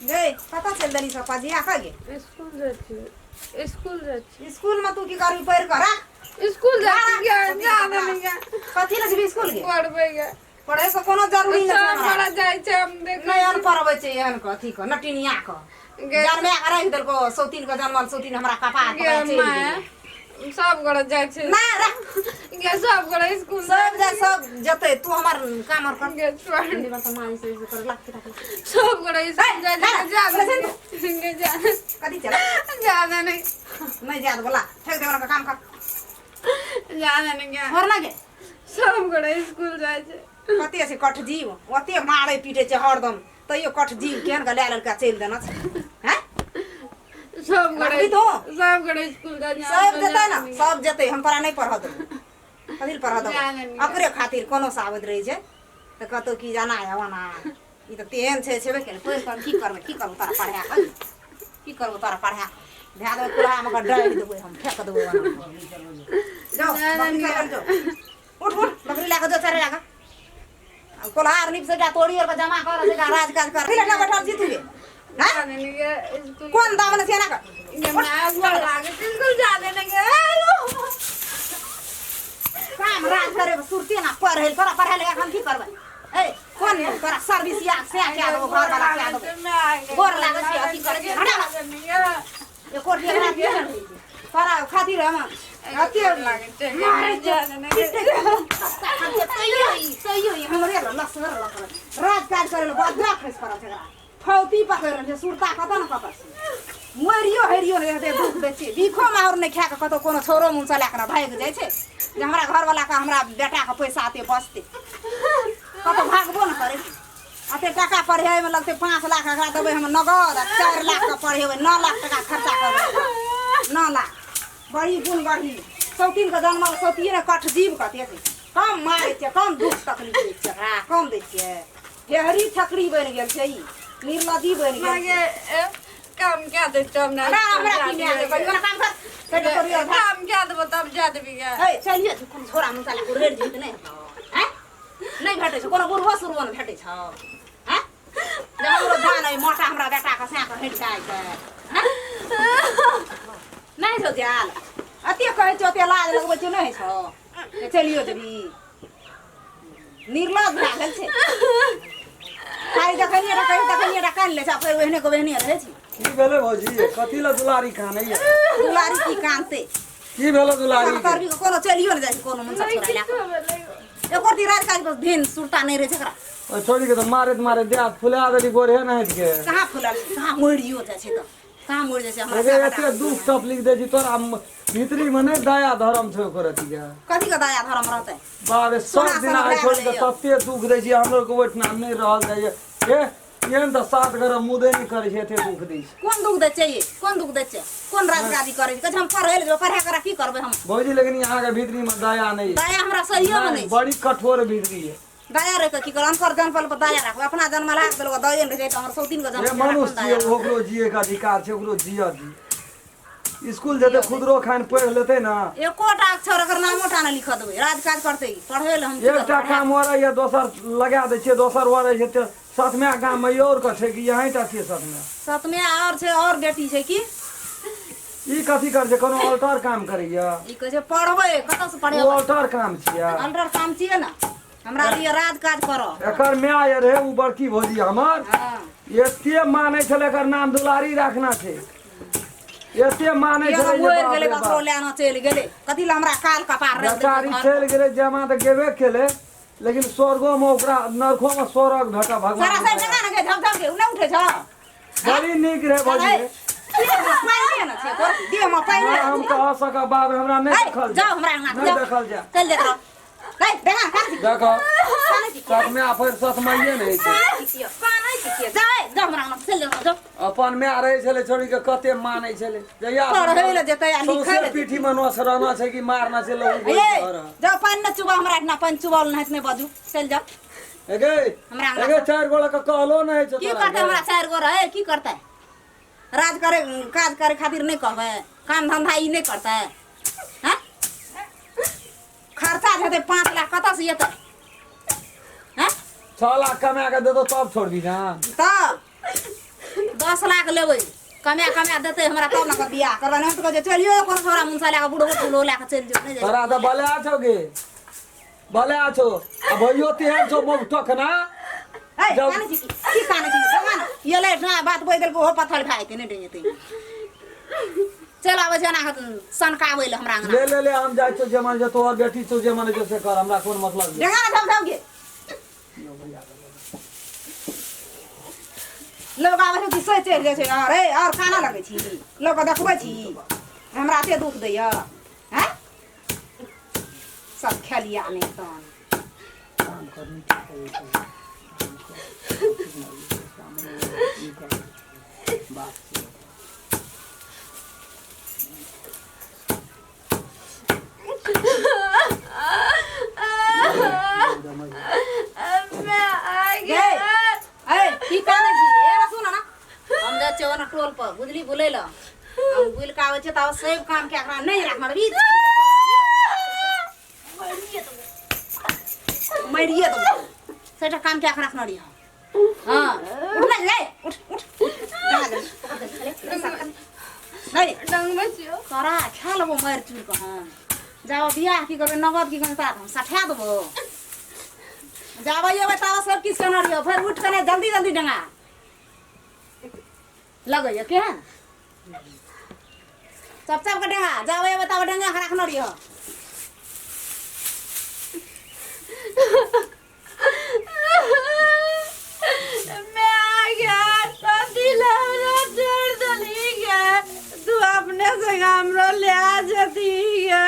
गई कतऽ चलि देली सब पजिया कऽ गे? स्कूल जाइ छी, स्कूल जाइ छी। स्कूल में तू की करबी? पढ़ि कऽ राख। स्कूल जाइ छी गे, जा देली गे। कथी लए जेबी स्कूल गे? पढ़बै गे। पढ़ै के कोनो जरूरी नहि छै सब हमरा। बड़ा जाइ छै, हम देखै। नहि अन पढ़बै छै एहन के अथी के नटिनिया के। गे। जन्मे के राखि देलको सौतीन के, जनमल सौतीन हमरा कपार गे पकड़ि चलि माय गेलै। सब गोरा जाइ छै। नहि राख। गे सब गोरा स्कूल सब जा, सब जेतै, तू हमर काम आर कर। गे छोड़। हिन्दी बात माँ ऐसे ऐसे कर लाख किताब। सब गोरा स्कूल जाइ छै, जा देली गे, जा। कथी चला? जा देली। नहीं जात बोला, फेंक दे ओकरा, काम कर। जा देली गे। और ना गे। सब गोरा स्कूल जाइ छै। कते छै कठ जीव, ओते मारै पीटै छै हरदम, तैयो कठ जीव केहन के लए लेलकै, चलि देना छै हैं। सब गोरा रखबी तू? सब गोरा स्कूल जाइ छै। सब जेतै ने, सब जेतै। हम तोरा नहि पढ़ऽ देबौ। कथी लए पढ़ऽ देबौ? जा लेनी। ओकरे खातिर कोनो से आबैत रहै छै तऽ कतौ की जाना है ओना। ई तऽ तेहन छै, छेबे केलै। पढ़ि कऽ की करबै? की करबै तोरा पढ़ा कऽ? की करबै तोरा पढ़ा कऽ? धए देबै कुल्हामे कऽ, डालि देबै हम, फेक देबै ओना। जाओ बकरी चरबै जो। उठ उठ, बकरी लए कऽ जो चरे लए कऽ। कोल्हार नीप से तोड़ी और जमा कर से राज काज कर। फिर बैठल छी तू गे? हैं? जा देली गे स्कूल। कोन दामन छै एना कर। गे माय, गोर लागै छै, स्कूल जा देने गे। काम राज करे सुरते ना पढ़े, तोरा पढ़े लगा हम की करबै? ए कोन तोरा सर्विस या से क्या देबो, घर वाला क्या देबो? गोर लागै छै, अथी करै छै, हटा। एको ढेकरा के तोरा खातिर हम अथी मारै छै, पीटै छै, तैयो ई, तैयो ई हमरे लग लसगर लसगर राज काज करे लए बदला खसि पड़ल छै। एकरा फौती पकड़ि रहल छै, सुरता कतऽ ने कतऽ छै। मरियो हेरियो नहि हेतै, दुख दै छै। भीखो माहुर नहि खाए कऽ कतौ कोनो छौरो मुँह लए कऽ ने भागि जाइ छै जे हमरा घरवलाके, हमरा बेटाके पैसा एते बचतै। कतौ भागबो ने करै छै। एते टाका पढ़ेबैमे लगतै, 5 लाख एकरा देबै हम नगद आ 4 लाखके पढ़ेबै, 9 लाख टाका खर्चा करबै। 9 लाख बड़ी गुण बढ़ी सौतीनके जन्मल सौतिये ने कठ जीव। कते छै, कम मारै छै, कम दुख तकलीफ दै छै एकरा, कम दै छियै? हेहरी छकरी बनि गेल छै, ई निर्लजी बनि गेल छै। काम क्या दे तब ना? हमरा हमरा की नहि आबै, कहियो ना काम कर। कहि दे तोरी आधा काम क्या देबो तब जा देबी गे? ए चलिए, कोनो छोरा मुसा लए उड़ेर जेत नहि हैं, नहि भेटै छै कोनो बुढ़बो सुरबो, नहि भेटै छौ हैं जे हमरो धान अइ मोटा हमरा बेटाके सैँ कऽ हटि जाइ छै हैं? नहि छौ जाल, अते कहै छौ, ओते लाज लगबै छौ, नहि छौ जे चलियो जेबही। निर्लज भए गेल छै। खाली देखलियै तऽ कहियो देखलियै तऽ कानि लै छै, आ फेर ओहने के ओहने रहै छै। की भेलै भौजी? कथी लए दुलारी कानैया? दुलारी की कानते? की भेलै दुलारी के? करबी कोनो चलियो ने जाइ छै कोनो मुनसा छोड़ा लए कऽ। एको दिन राज काज पर भिन सुरता नहि रहै छै एकरा। ओहि छोड़ी के तऽ मारैत मारैत देह हाथ फुला देली, गोरे नहि हटि के। कहाँ फुलल छै? कहाँ मरियो जाइ छै तऽ कहाँ मरि जाइ छै हमरा? एगे एते दुख तकलीफ दै छी तोरा, भीतरी में नहि दया धर्म छौ ओकर अथी के? कथी के दया धर्म रहतै? बाप रे, सब सोना दिन सोना आइ भए छोड़ी के गेलैए। तते दुख दै छी, हमरो के ओहिठिना नहि रहल जाइए। ए एहन तऽ सात घर मुदे नहि करै छै, एते दुख दै छै। कोन दुख दै छै ये? कोन दुख दै छै? कोन राजगादी करै छै? कहै छै हम पढ़ै लए जेबै। पढ़ा करा की करबै हम? भौजी, लेकिन यहाँ के भीतरी में दया नहीं। दया हमरा सहियो में नहीं छै। बड़ी कठोर भीतरी है। दया रहि कऽ की करब? अनकर जन्मल पर दया राखबै? अपना जन्मल हाथ देलक दये नहि रहै छै तऽ हमर सौतीन के जे जन्म मनुष्य छियै, ओकरो जिए के अधिकार छै, ओकरो जियऽ दी। स्कूल जेतै, खुदरो खान पढ़ि लेतै ने। एकोटा अक्षर एकर नामो टा नहि लिखऽ देबै। राजकाज करतै पढ़ै लए हम की एकटा करबै? काम हो रहैए, दोसर लगा दै छियै, दोसर हो रहै छै। तऽ सतमे गाममे और के छै कि यहीं टा छियै सतमे? सतमे और छै, और बेटी छै की। ई कथी करै छै? कोनो अल्टर काम करैया? ई कहै छै पढ़बै। कतऽ से ओ पढ़ेबै? अल्टर काम छियै। अल्टर काम छियै ने, हमरा लिए राज काज करऽ। एकर माय रहै ओ बड़की भौजी हमर। एते मानै छलै, एकर नाम दुलारी राखना छै, एते मानै केना छलै जे मरि बाप गेलै रे ककरो बाप। लेना चलि गेलै। कथी लए हमरा काल कपार रखि देलकै बेचारी घर? चलि गेलै, जमा तऽ गेबे केलै, लेकिन स्वर्गो में ओकरा, नरको में स्वर्ग भेटऽ सारा भगवान। साइड जगह ने गे, झप झप के उ नहि उठै छौ? बड़ी नीक रहे भौजी। चल, देहमे पानि ने छै तोर, देहमे पानि नहि हम कह सकब बाप, हमरा नहि है, देखल जाओ हमरा अंगना से, नहि जाओ। देखल जाय। चल जाइत रहो। है, देखा, कानै छी? देखो। कानै छी? सतमे आ फेर सतमैये नहि छै। कानै छी? कानै छी किया? जा, है, जाओ हमरा अंगना से, चल जाओ, जाओ। अपन माय रहै छलै छोड़ी के, कते मानै छलै जहिया। पढ़ै लए जेतै आ लिखै सौंसे लए जेतै। पीठी मे नोच रहना छै कि मारना छै लोग। ए, जाओ, पानि नहि चुबाउ हमरा एहिठिना, पानि चुबाओल नहि, नहि बाजू, चलि जाओ। एगे हमरा अंगना एगे चारि गोड़ा के कहलो नहि छै की तोरा करतै गे। हमरा चारि गो रहै, की करतै? राज करे काज करे खातिर नहि कहबै? काम धंधा ई नहि करतै? हैं, खर्चा हेतै 5 लाख कतऽ से एतै हैं 6 लाख कमा के देतो तब छोड़बी ना तब 10 लाख लेबै कमा कमा देतै हमरा तब ने बियाह करबै नहि तऽ कहै छै चलियो कोनो छोरा मुनसा लए कऽ बुढ़बो फूलो लए कऽ चलि जो नहि जाइ तोरा तऽ भले छौ गे भले छौ आ भैयो तेहन छौ मौठक ना ए कानै छी की कानै छी भगवान ये ले ना बात बोल देलको ओहो पत्थर भए जेतै नहि डेंगेतै चल आबै छै एना कऽ सनकाबै लए हमरा अंगना ले ले ले हम जाइ छौ जे मन जे तोहर बेटी छौ जे मन जे से कर हमरा कोन मतलब ये डेंगा जाउ जाउ गे लोग आबै छै कि से चलि जाइ छै अरे आओर काना लगै छी लोकके देखबै छी हमरा एते दुख दैया हैं सब खेलिया नहि तहन काम करनी ठीक है बात गे ए की कानै छी ए सुन ना हम जाइ छियै ओना टोल पर बुझली बुलै लए हम बुलि कऽ आबै छियै तऽ सब काम के एकरा नहि राखना रही मरिए देबो सबटा काम के राखना रही हाँ उठ ना ले उठ उठ उठ नहीं डंगबै छियौ तोरा खा लेबो मारि चूर कऽ हम जाबऽ बियाह की करबै नगद की करबै हम सठा देबो जाबऽ एबै ताबऽ सब किछु केने रहियो फेर उठि कऽ जल्दी जल्दी डंगा लगैया केहन चप चप के डेंगा जाबे एबै ताबे डेंगा के राखने रहियो मैं आ गया तो दिल हमरा छोड़ देली गे तू अपने से हमरो ले आ जती गे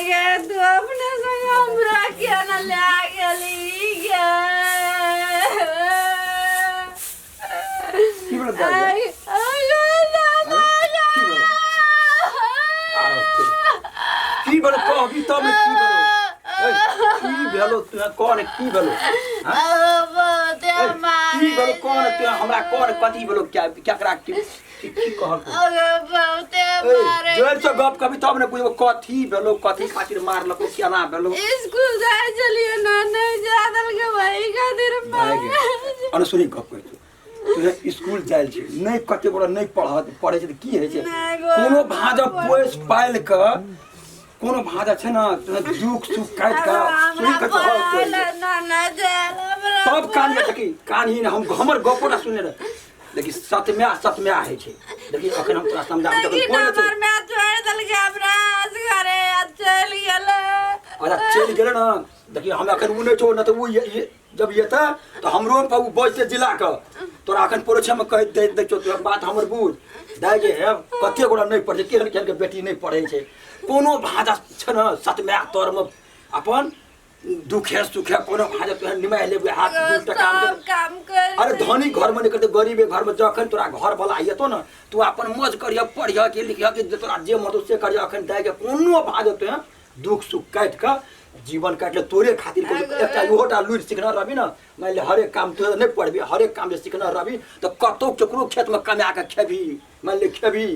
गे तू अपने से हमरा किया ना ले आ गेली गे की भेलो दाइ की भेलो आरो की भेलो कहबी तब ने की भेलो ए, की भेलो तू कह ने की भेलो हाँ? ए, की भेलो कह ने तू हमरा कह ने कथी भेलो क्या केकरा की की की कहल ए, जोर से गप कभी तब ने बुझबो कथी भेलो कथी खातिर मारलको केना भेलो स्कूल जाय चलिए ना नहीं जा देलकै वही खातिर भाइ गे अनुसुनी गप कहै छौ तू स्कूल जायल छै नहि कते गोरा नहि पढ़त पढ़ै छै तऽ की होइ छै नहि गो, कोनो भाजा पोसि पालि कऽ कोनो भाजा छै ने तोरा दुख सुख काटि कऽ सुनि हमरा कऽ तोहर पढ़ाइ लए ना ना जायल हमरा तब कान में देखी कान ही हम हमर गपो ना सुनने रहे देखी सतम्या सतम्या होइ छै देखी अखन हम तोरा समझाबै देखी तखन कोइ ना नहि छै हमर माय छोड़ि देलकै हमरा असगरे आ चलि गेलै अच्छा चलि गेलै ने देखी हम अखन ओ नहि छौ नहि तऽ ओ जब एतै तऽ हमरो पर ओ बजतै जिलाके तोरा अखन परोक्षमे कहि दै दै छौ तोरा बात हमर बुझ दाइ गे हे कते गोरा नहि पढ़ै छै केहन केहन के बेटी नहि पढ़ै छै कोनो भाषा छै ने सतमाय तरमे अपन दुखे सुखे कोनो भाषा तोरा निमाहि लेबै हाथ दू टका सब काम कर अरे धनी घरमे नहि करतै गरीबे घरमे जखन तोरा घर वाला एतो ने तू अपन मौज करिह पढ़िह कि लिखिह कि जे तोरा जे मन से करिह अखन दाइ के कोनो भाज तोहे दुख सुख काटि कऽ जीवन काटि ले तोरे खातिर कहै छौ, एकटा इहोटा लुरि सिखने रहबी ने मानि ले हरेक काम तोरे नहि पढ़बी हरेक काम जे सिखने रहबी तऽ कतौ केकरो खेतमे कमा कऽ खेबही मानि ले खेबही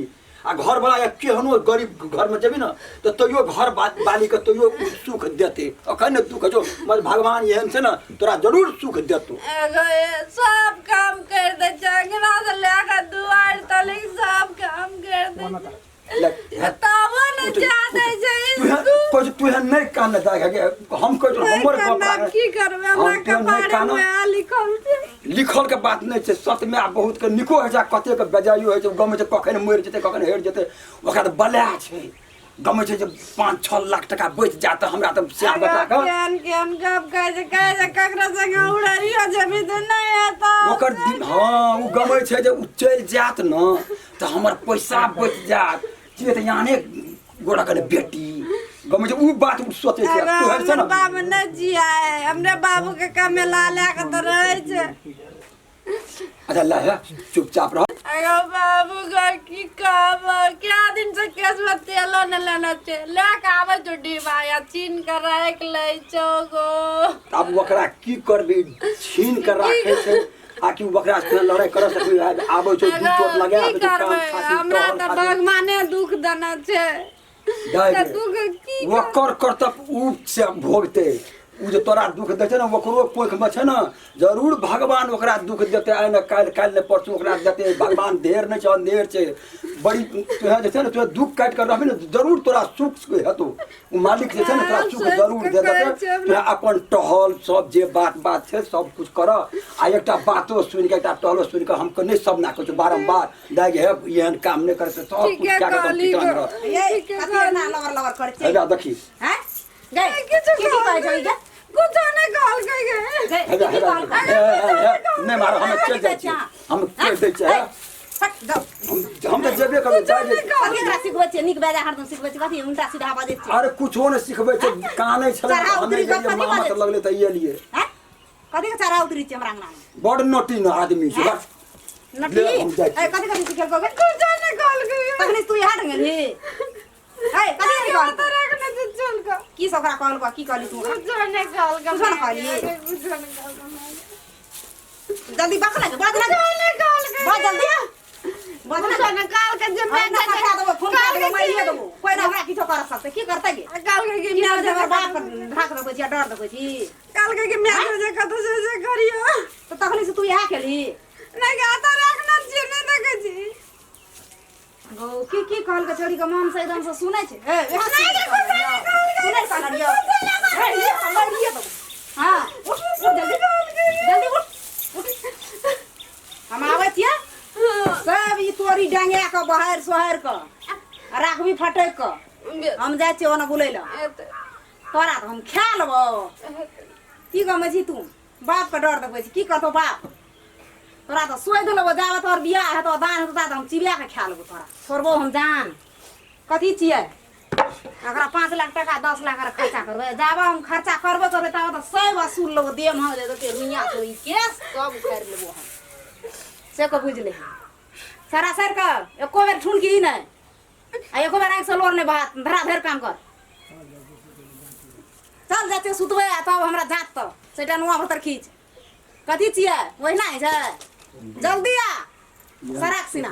आ घरवला या केहनो गरीब घरमे जेबही ने तऽ तैयो घर बालीके तैयो उ सुख देतै अखन ने दुख छौ मगर भगवान एहन छै ने तोरा जरूर सुख देतौ एगो ए सब काम कर दै छै अंगना से लए कऽ दुआरि तलिक सब काम कर दै छै ले, हे, तबो ने उठ, जा दै छै तू एहन- कहै छौ, तू एहन नहि कान दाय गे हम कहै छौ हमर गप कानब राख। की करबै हमरा हम तू नहि कपारे कानब। मे लिखल छै लिखल के बात नहि छै सतमे आ बहुत के निको होइ छै आ कते के बेजाइयो होइ छै गमै छै कखन मरि जेतै कखन हेर जेतै ओकरा तऽ बला छै गमै छै जे 5-6 लाख टका बचि जायत तऽ हमरा तऽ स्याह बता कऽ केहन केहन गप कहै छै कहै छै ककरो संगे उड़ैयो जेबही तऽ नहि हेतौ ओकर दिन हँ ओ गमै छै जे ओ चलि जायत ने तऽ हमर पैसा बचि जायत जे तऽ याने गोरा कने बेटी गमै छै ओ बात ओ सोचै छै एगो तोहर छै हमर ने बाबू नहि जियाए हमरे बाबू के कमेला लए कऽ तऽ रहै छै अच्छा ला हे चुपचाप रह एगो बाबू के की कहब क्या दिन से केस में तेलो न लेना छै लए कऽ आबै छौ डिब्बा या छीन कऽ राखि लै छौ गो आब ओकरा की करबी छीन के राखै छै आ कि ओकरा से लड़ाइ कर सकबी आबै छै दू चोट लगा की आबै छै कान करबै खातिर हमरा टहल तऽ खातिर भगवाने दुख देने छै दाइ तऽ गे, तू की ओकर कर्तव्य उ से भोगतै। उ जे तोरा दुख दै छै ने, ओकरो कोखिमे छै ने, जरूर भगवान ओकरा दुख देतै। आइ ने काल्हि, काल्हि ने परसू ओकरा देतै भगवान। ढेर नहि छै, अन्धेर छै बड़ी। तुहे जे छै ने, तुहे दुख काटि कऽ रहबही ने, जरूर तोरा सुख हेतौ। उ मालिक जे छै ने, तोरा सुख जरूर दे देतै। तुहे अपन टहल सब जे बात बात छै सब कुछ कर। आ एकटा बातो सुनि कऽ, एकटा टहलो सुनि कऽ, हम नहि सब ना कहै छियौ बारम्बार दाइ गे, हे एहन काम नहि करे सब कुछ ठीके कए कऽ एकदम कहली ठिकान गो। रह। ये ठीके कथी कहली। एना लबर लबर करै छै? हेबे देखी। हैं गै, किछु की की कहै छौ ई गै? कुछो नहि कहलकै गे। गै, हेबे की की हेबे कहलकै? हे, हे, हे, नहि मारो, हम चलि जाइ छियै, हम कहि दै छियै। हे, हट जाउ। हम तऽ जेबे करबै जाइ जे। कथी एकरा सिखबै छियै? नीक बेजा हरदम सिखबै छियै, कथी उल्टा सीधा बजै छियै? अरे कुछो नहि सिखबै छै, कानै छलै। चढ़ा हमे उतरी गेलियै गप कथी मामा बाजै तऽ लगलै तऽ एलियै। हैं, कथी के चढ़ा उतरी छियै हमरा अंगना में? बड़ नोटी न आदमी छै बस। नटी। ले, हम जाइ ए छियै। कथी कथी सिखेलको गे? कुछो नहि कहलकै गे। तखने तू यहाँ गेलही। ए कथी कथी कहलको? रखने छै चल कऽ। की सब ओकरा कहलको? की कहली तू ओकरा? कुछो नहि कहलकै। कुछो नहि कहली? कुछो नहि कहलकै। जल्दी बक ना, बाज ना। कुछो नहि कहलकै। बाज जल्दी, बाज ना। कुछो नहि कहलकै जे हम मैं ना पठा देबो, फोन कर देबो, मारिए देबो। कोइ ना हमरा किछो कर सकतै। की करतै गे? कहलकै कि की मैं करतै? हमर बाप के ढाक देबै छी आ डर देबै छी। कहलकै कि मैं जे कतौ से से करियो। तऽ तखनी से तू इएह केलही? नहि गे, एतऽ रखने छियै, नहि देखै छी। गौ, की की कहलकै छौड़ी के मन से एकदम से सुनै छै? ए इएह नहि गे, कुछो नहि कहलकै। सुनै कहलियो? ए ये हम मारिए देबो। हाँ, उठ उठ, जल्दी जल्दी उठ उठ। हम आबै छियै। सब ई तोरी डंगा कऽ बहारि सोहारि कऽ आ राखबी फटकि कऽ। हम जाइ छियै ओना बुलै लए। तोरा तऽ हम खा लेबौ। की गमै छी तू? बापके डर देखबै छी? की करतौ बाप? तोरा तऽ सोहि देलबो। जाबे तोहर बियाह हेतौ, दान हेतौ, ता तऽ हम चिबिया कऽ खा लेबो। तोरा छोड़बो हम जान? कथी छियै? एकरा 5 लाख टाका, 10 लाख आर खर्चा करबै। जाबे हम खर्चा करबे करबै, ताबे तऽ सब वसूल लेबो। देह में जे देखियै रुइया छौ, ई केस सब उखाड़ि लेबो हम। से कऽ बुझि ले। सरासर कऽ एको बेर ठुनकी नहि आ एको बेर आँखिसँ लोर नहि बहा। धरा धरि काम कर। चल जाइ छियै सुतबै आ तब हमरा जात तऽ सेटा नुआ भतर खींच। कथी छियै? ओहिना होइ छै? जल्दी आ सराक सिना।